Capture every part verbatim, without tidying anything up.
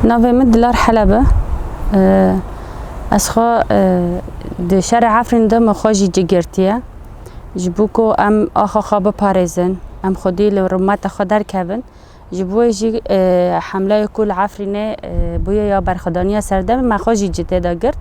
Navê min Dilar Heleb e. Ee, Ez xwe, e, di şerê Efrîn de min xwe jî cigirtiye. Ji bo ku em axa xwe biparêzin, em xwedî li rûmeta xwe derkevin. Ji bo wê jî, e, hemleyê ku li Efrînê, e, bûye ya berxwedaniya serdemê, me xwe jî ci tê de girt.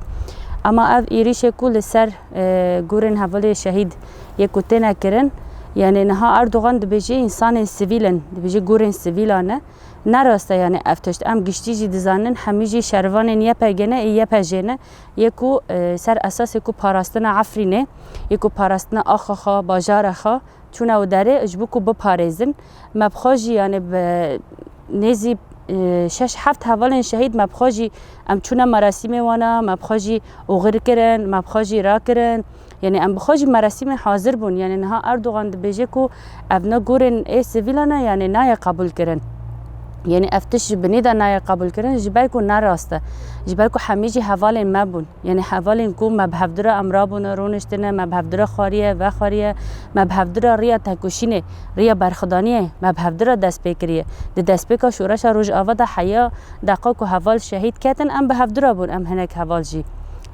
Ama ev êrîşê ku li ser, e, gorên hevalê şehîd yê ku têne kirin, yanî niha Erdogan dibêje însanên sivîl in, dibêje gorên sivîlan e. Ne rast e, yanî ev tişt. Em giştî jî dizanin, hemî jî şervanên Y P G ne, ê Y P J ne. Yê ku, e, ser esasê ku parastina Efrînê, yê ku parastina axa xwe, bajara xwe, çûne û derê ji bo ku biparêzin. Me bi xwe jî, yanî bi nêzî, e, şeş heft hevalên şehîd me bi xwe jî, em çûne merasîmê wana, me bi xwe jî oxir kirin, me bi xwe jî rakirin. Yanî em bi xwe jî merasîmê hazir bûn. Yanî niha Erdogan dibêje ku ev ne gorên ê sivîlan e, yanî nayê qebûl kirin. Yanî ev tişt ji binî de nayê qebûl kirin, ji ber ku ne rast e. Ji ber ku hemî jî hevalên me bûn. Yanî hevalên ku me bi hevdira em rabûne, rûniştine, me bi hevdira xwariye, vexwariye, me bi hevdira riya tekoşînê, riya berxwedaniyê, me bi hevdira dest pê kiriye. Di destpêka şoreşa Rojava de heya deqa ku heval şehîd ketin, em bi hevdira bûn, em hinek heval jî.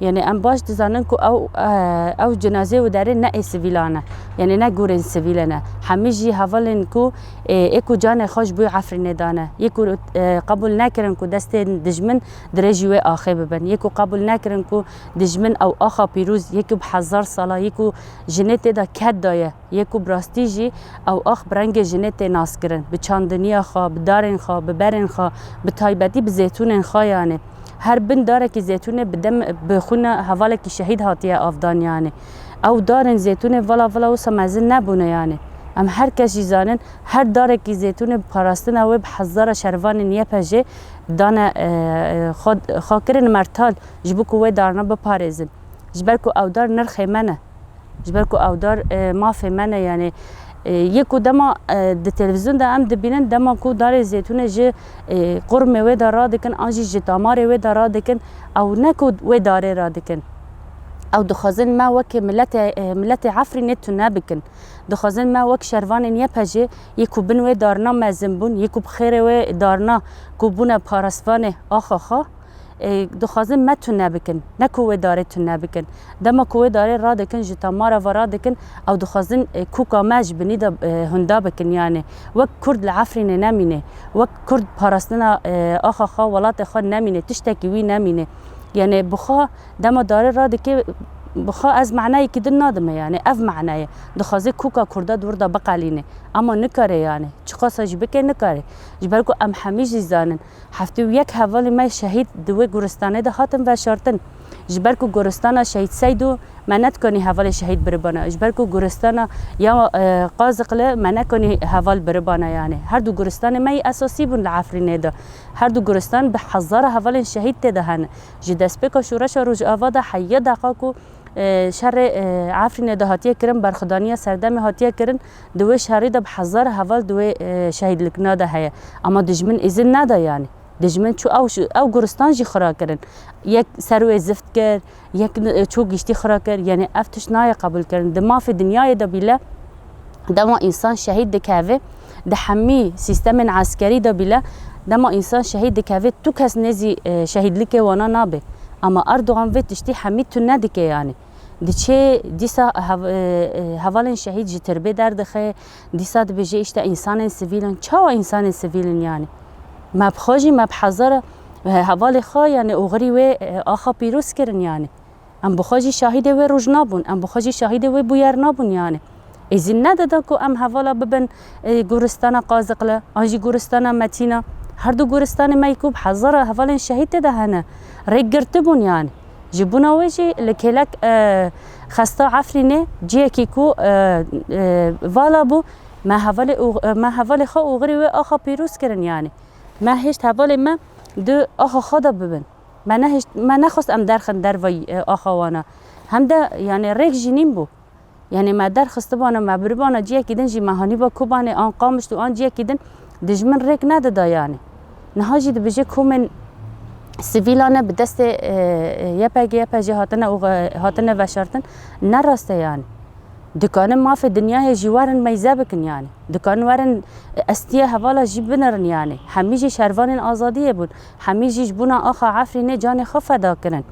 Yanî em baş dizanin ku ew, e, ew cinazê û derê ne ê sivîlan e. Yanî ne gorên sivîle ne. Hemî jî hevalên ku, e, ê ku canê xwe ji bo Efrînê dane. Yê ku, e, qebûl nekirin ku destên dijmin dirêjî wê axê bibin. Yê ku qebûl nekirin ku dijmin ew axa pîroz, yê ku bi hezar sala, yê ku jinê tê de ked daye. Yê ku bi rastî jî ew ax bi rengê jinê tê naskirin. Bi çandiniya xwe, bi darên xwe, bi berên xwe, bi taybetî bi zêtûnên xwe yanî. Her bin darekî zêtûnê bi dem, bi xwîna hevalekî şehîd hatiye avdan yanî. Ew darên zêtûnê vala vala wisa mezin nebûne yanî. Em her kes jî zanin, her darekî zêtûnê bi parastina wê bi hezara şervanên Y P J dane, e, e, xwe, xwe kirin mertal ji bo ku wê darna biparêzin. Ji ber ku ew dar nirxê me ne. Ji ber ku ew dar, e, mafê me ne, yanî, e, yê ku dema, e, di televîzyon de em dibînin, dema ku darê zêtûnê ji, e, qurmê wê de radikin, an jî ji tamarê wê de radikin, ew ne ku wê darê radikin. Ew dixwazin me wekî miletê, e, miletê Efrînê tune bikin. Dixwazin me wek şervanên Y P J, yê ku bin wê darna mezin bûn, yê ku bi xêrê wê darna ku bûne parastvanê axa xwe, e, dixwazin me tune bikin, ne ku wê darê tune bikin. Dema ku wê darê radikin, ji tamara ve radikin, ew dixwazin, e, kûka me ji binî de, e, hunda bikin. Yanî wek Kurd li Efrînê nemîne, wek Kurd parastina, e, axa xwe, welatê xwe nemîne, tiştekî wî nemîne. Yanî bi xwe dema darê radike, bi xwe ez manayekî din nadime, yanî ev mane ye. Dixwaze kûka Kurda di wir de biqelîne. Ama nikare yanî. Çiqasa jî bike nikare. Ji ber ku em hemî jî zanin. Heftê û yek hevalê me şehîd di wê goristanê de hatin veşartin. Ji ber ku goristana Şehîd Seydo me nedikanî hevalê şehîd biribana. Ji ber ku goristana ya, e, Qaziqli me nekanî heval biribana yanî. Her du goristanê me yî esasî bûn li Efrînê de. Her du goristan bi hezara hevalên şehîd tê de hene. Ji destpêka şoreşa Rojava de heya deqa ku, e, şerê, e, Efrînê de hatiye kirin, berxwedaniya serdemê hatiye kirin, di wê şerî de bi hezara heval di wê, e, şehîdlikna de heye. Ama dijmin îzin neda yanî. Dijmin çû ew, ew guristan jî xira kirin. Yek ser wê zift kir, yek, e, çû giştî xira kir. Yanî ev tişt nayê qebûl kirin. Di mafê dinyayê de bîle dema însan şehîd dikeve, di hemî sîstemên eskerî de bîle dema însan şehîd dikeve, tu kes nêzî, e, şehîdlikê wana nabe. Ama Erdogan vê tiştî hemî tu nedike yanî. Diçe dîsa hev-, e, e, hevalên şehîd ji tirbê derdixe, dîsa dibêje îşte însanên sivîl in. Çawa însanên sivîl in yanî? Me bi xwe jî, me bi hezara, e, hevalê xwe, yanî oxirî wê, e, axa pîroz kirin yanî. Em bi xwe jî şahidê wê rojna bûn, em bi xwe jî şahidê wê bûyer nabûn yanî. Îzin nedida ku em hevala bibin, e, goristana Qaziqli, an jî goristana Metîna. Her du goristanê me ku bi hezara hevalên şehîd tê de hene, rêk girtibûn yanî. Ji bona wê jî li kêlek, e, xesta Efrînê cihekî ku, e, e, vala bû, me hevalê û, e, me hevalê xwe oxirî wê axa pîroz kirin yanî. Me hêşt hevalê me di axa xwe de bibin. Me nehişt, me nexwest em derxin dervayî, e, axa wana. Hem de, yanî, rêk jî nîn bû. Yanî me derxistibana, me biribana ciyekî din jî me hanîba Kobanê an Qamişlo an ciyekî din dijmin rêk nedida yanî. Niha jî dibêje komên sivîlane bi destê, e, e, Y P G, Y P J hatine û, e, hatine veşartin. Ne rast e yanî. Dikanin mafê dinyayê jî werin meyze bikin yani. Dikanin werin, e, estiyê hevala jî binirin yani. Hemî jî şervanên azadiyê bûn. Hemî jî ji bona axa Efrînê canê xwe feda kirin.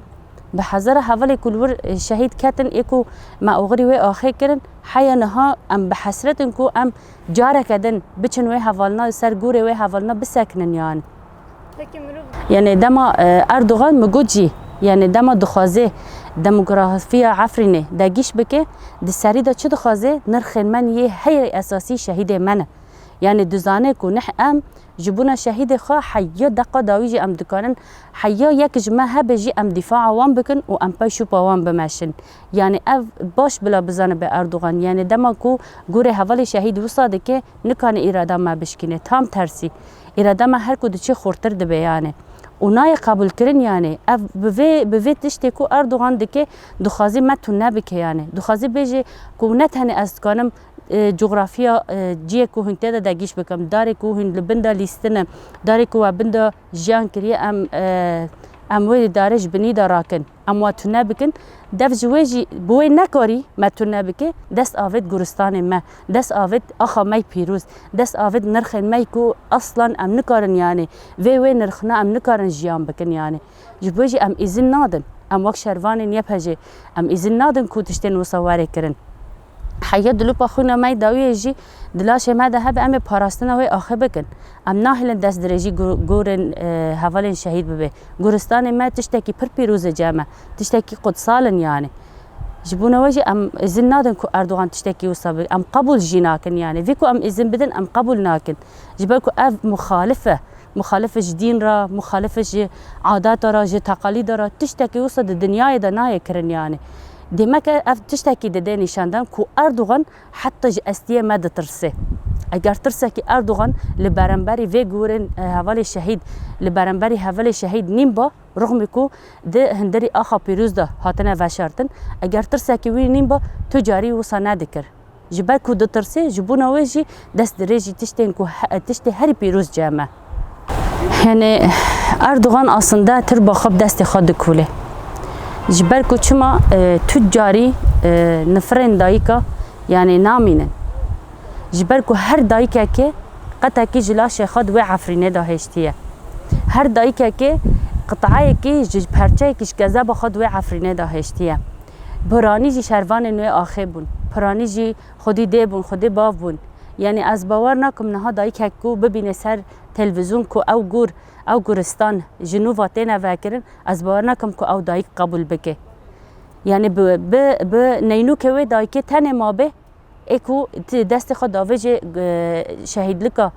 Bi hezara hevalê ku li wir, e, şehîd ketin, ê ku me oxirî wê axê kirin, heya niha em bi hesret in ku em careke din biçin wê hevalna li ser gorê wê hevalna bisekinin yani. Peki mirov Yani dema, e, Erdogan mi got jî, yani dema dixwaze demografiya Efrînê degîş bike, di serî de çi dixwaze, nirxên me yê heyê esasî şehîdê me ne. Yani dizane ku neh em ji bona şehîdê xwe heya deqa dawî jî em dikarin, heya yek ji me hebe jî em dîfaa wan bikin û em pey şûpa wan bimeşin. Yani ev baş bila bizanibe Erdogan. Yani dema ku gorê hevalê şehîd wisa dike, nikane îrada me bişkîne. Tam tersî. Îrada me her ku diçe xurtir dibe yani. Û nayê qebûlkirin yani. Ev bi vê, bi vê tiştê ku Erdogan dike, dixwazî me tune bike yani. Dixwazî bêje ku ne tenê ez dikanim, e, cografiya, e, ciyê ku hûn tê de degîş bikim, darê ku hûn li bin de lîstine, darê ku we bin de jiyan kiriye, em, e, em wê darê ji binî de rakin. Em wa tune bikin. Dev ji wê jî bi wê nekarî me tune bike, dest avêt guristanê me, dest avêt axa me yî pîroz, dest avêt nirxên me yî ku aslan em nikarin yani, vê wê nirxina em nikarin jiyan bikin yani. Ji bo jî em îzin nadin. Em wek şervanên Y P G, em îzin nadin ku tiştên wisa were kirin. Heya dilûpa xwîna me yî dawiyê jî di laşê me de hebe, em ê parastina wê axê bikin. Em nahêlin destdirêjî gu-, gorên, e, hevalên şehîd bibe. Goristanê me tiştekî pir pîroz e cem me. Tiştekî qutsal in yani. Ji bona we jî em îzin nadin ku Erdogan tiştekî wisa bibe. Em qebûl jî nakin yani. Vî ku em îzin bidin, em qebûl nakin. Ji ber ku ev muxalif e. Muxalif e ji dîn re, muxalif e ji adeta re, ji teqalîda re. Tiştekî wisa di dinyayê de nayê kirin yani. Demek e ev tiştekî dide nîşandan ku Erdogan heta ji estiyê me ditirse. Eger tirsekî Erdogan li beramberî vê gorên, e, hevalê şehîd, li beramberî hevalê şehîd nîn ba, rixmî ku di hundirî axa pîroz de hatine veşartin, eger tirsekî wî nîn ba, tu carî wisa nedikir. Ji ber ku ditirsê, ji bona wê jî dest dirêjî tiştên ku he-, tiştê herî pîroz cem me. Yani Erdogan aslında tirba xwe bi destê xwe dikule. Ji ber ku çima, e, tu carî, e, nifirên dayika, yani namînin. Ji ber ku her dayikekê qetekî ji laşê xwe di wê Efrînê de hêştiye. Her dayikekê qitayekî ji perçeyekî ji kezeba xwe di wê Efrînê de hêştiye. Piranî jî şervanên wê axê bûn. Piranî jî xwedî dê bûn, xwedî bav bûn. Yani ez bawer nakim niha dayikek ku bibîne ser televîzyon ku ew gor, ew goristan ji nû ve têne vekirin, ez bawer nakim ku ew dayik qebûl bike. Yani bi, bi, bi neynûkê wê dayikê tenê mabe, ê ku ti destê xwe davêje, e, şehîdlika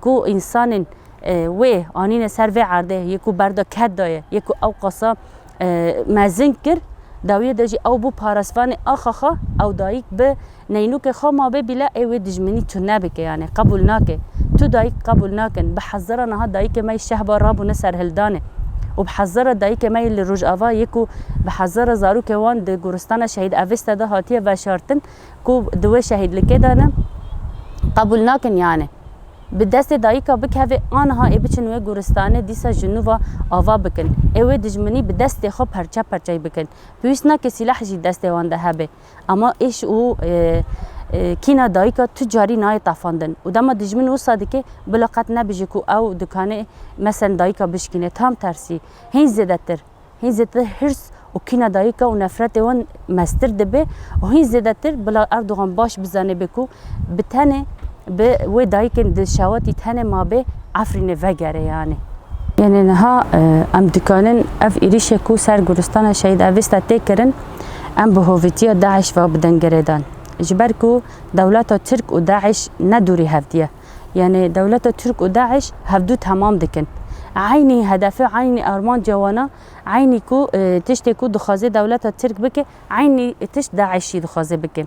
ku însanên, e, wê anîne ser vê erdê, yê ku berda ked daye, yê ku ew qasa, e, mezin kir, dawiyê de jî ew bû parasvanê axa xwe, ew dayik bi neynûkê xwe mabe bîle ê wê dijminî tune bike, yani qebûl nake. Tu dayik qebûl nakin. Bi hezara niha dayikê me yî şehba rabûne serhildanê. Û bi hezara dayikê me yî li Rojava yê ku bi hezara zarokê wan di goristana Şehîd Avesta de hatiye veşartin ku di wê şehîdlikê de ne, qebûl nakin yani. Bi destê dayika bikeve, aniha ê biçin wê goristanê dîsa ji nû ve ava bikin. Ê wê dijminî bi destê xwe perçe perçey bikin. Pêwîst nake sîlah jî destê wan de hebe. Ama êş û, e, e, kîna dayika tu carî nayê tefandin. Û dema dijmin wisa dike, bila qet nebêje ku ew dikane mesen dayika bişkîne. Tam tersî. Hîn zêdetir. Hîn zêdetir hirs û kîna dayika û nefretê wan mestir dibe û hîn zêdetir bila Erdogan baş bizanibe ku bi tenê bi wê dayikên di şewatî tenê mabe Efrînê vegere yani. Yani niha, e, em dikanin ev êrîşê ku ser goristana Şehîd Avesta tê kirin, em bi hovîtiya DAIŞ ve bidin girêdan. Ji ber ku dewleta Tirk û DAIŞ ne dûrî hevdiye. Yani dewleta Tirk û DAIŞ hevdû temam dikin. Eynî hedefê, eynî armanca wana, eynî ku, e, tiştê ku dixwaze dewleta Tirk bike, eynî tişt DAIŞ jî dixwaze bike.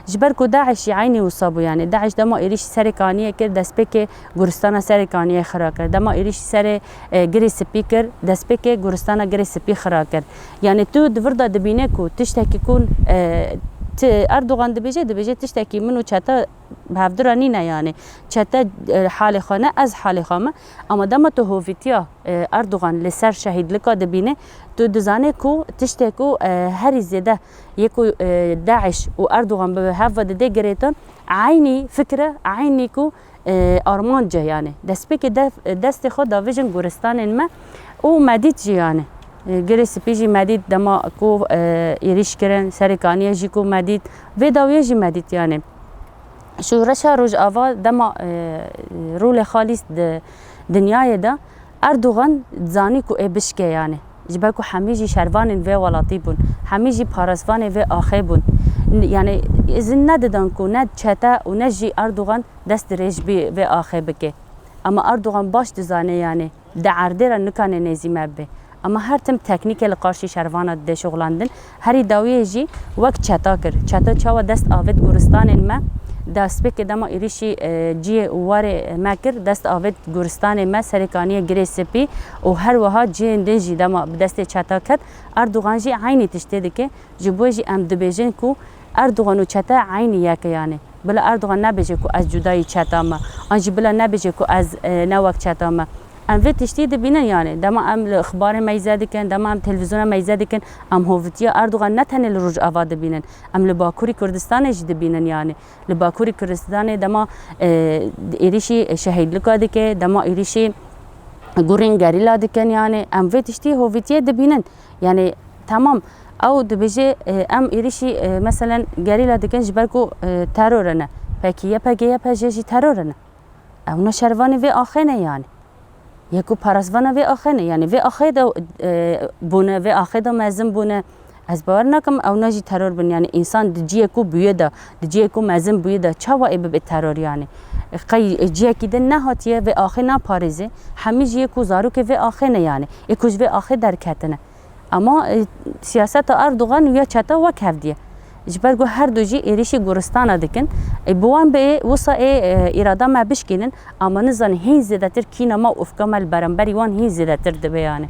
Ji ber ku DAIŞ jî eynî wisa bû, yani DAIŞ dema êrîşî serê kaniyê kir, destpêkê goristana serê kaniyê xira kir. Dema êrîşî serê, e, Girê Spî kir, destpêkê goristana Girê Spî xira kir. Yani tu di vir de dibîne ku tiştekî ku, e, Ti Erdogan dibêje, dibêje tiştekî min û çete bi hevdira nîne yani. Çete, e, halê xwe ne, ez halê xwe me. Ama dema tu hovîtiya, e, Erdogan li ser şehîdlika dibîne, tu dizane ku tiştê ku, e, herî zêde yê ku, e, DAIŞ û Erdogan bi hev ve didê girêtin, eynî fikre, eynî ku, e, armanc e yani. Destpêkê def-, destê xwe davêjin goristanên me û me dît jî yani. E, Girê Spî jî me dît dema ku, e, êrîş kirin, Serê Kaniyê jî ku me dît, vê dawiyê jî me dît yani. Şoreşa Rojava dema, e, rolê xalîs di dinyayê de Erdogan zanî ku ê bişke yani. Ji ber ku hemî jî şervanên vê welatî bûn, hemî jî parasvanê vê axê bûn. N-, yani izin nedidan ku ne çete û ne jî Erdogan dest dirêj bî vê axê bike. Ama Erdogan baş dizane yani di erdê re nikane nêzî me bibe. Ama her tim teknîkê li qarşî şervana dide şixulandin. Herî dawiyê jî wek çeta kir. Çeta çawa dest avêt goristanên me, destpêkê dema êrîşî, e, cihê û warê me kir, dest avêt goristanê me, Serê Kaniyê, Girê Spî û her wiha cihên din jî dema bi destê çeta ket. Erdogan jî eynî tiştê dike. Ji bo jî em dibêjin ku Erdogan û çete eynî yek e yani. Bila Erdogan nebêje ku ez cudayî çeta me, an jî bila nebêje ku ez, e, ne wek çeta me. Em vê tiştî dibînin yani. Dema em li ixbarê meyze dikin, dema em televîzyona meyze dikin, em hovitiya Erdogan ne tenê li Rojava dibînin. Em li Bakurî Kurdistanê jî dibînin yani. Li Bakurî Kurdistanê dema, e, êrîşî şehîdlika dike, dema êrîşî gurên gerîla dikin yani. Em vê tiştî hovîtiyê dibînin. Yani, temam, ew dibêje, e, em êrîşî, e, meselen gerîla dikin ji ber ku, e, teror in e. Pekî Y P G, Y P J jî teror in e. Ewna şervanê vê axê ne yani. Yê ku parastvana vê axê ne. Yani vê axê de, e, bûne, vê axê de mezin bûne. Ez bawer nakim ewna jî teror bin. Yani însan di ciyê ku bûye de, di ciyê ku mezin bûye de çawa ê bibe teror yani? Qey ciyekî din nehatiye vê axê naparêze. Hemî jî yê ku zarokê vê axê ne yani. Ê ku ji vê axê derketine. Ama, e, siyaseta Erdogan û ya çeta wek hevdiye. Ji ber ku her du jî êrîşî goristana dikin. E, bi wan bê wisa ê, e, îrada me bişkînin, ama nizanî hîn zêdetir kîna me û ufka me li beramberî wan hîn zêdetir dibe yani.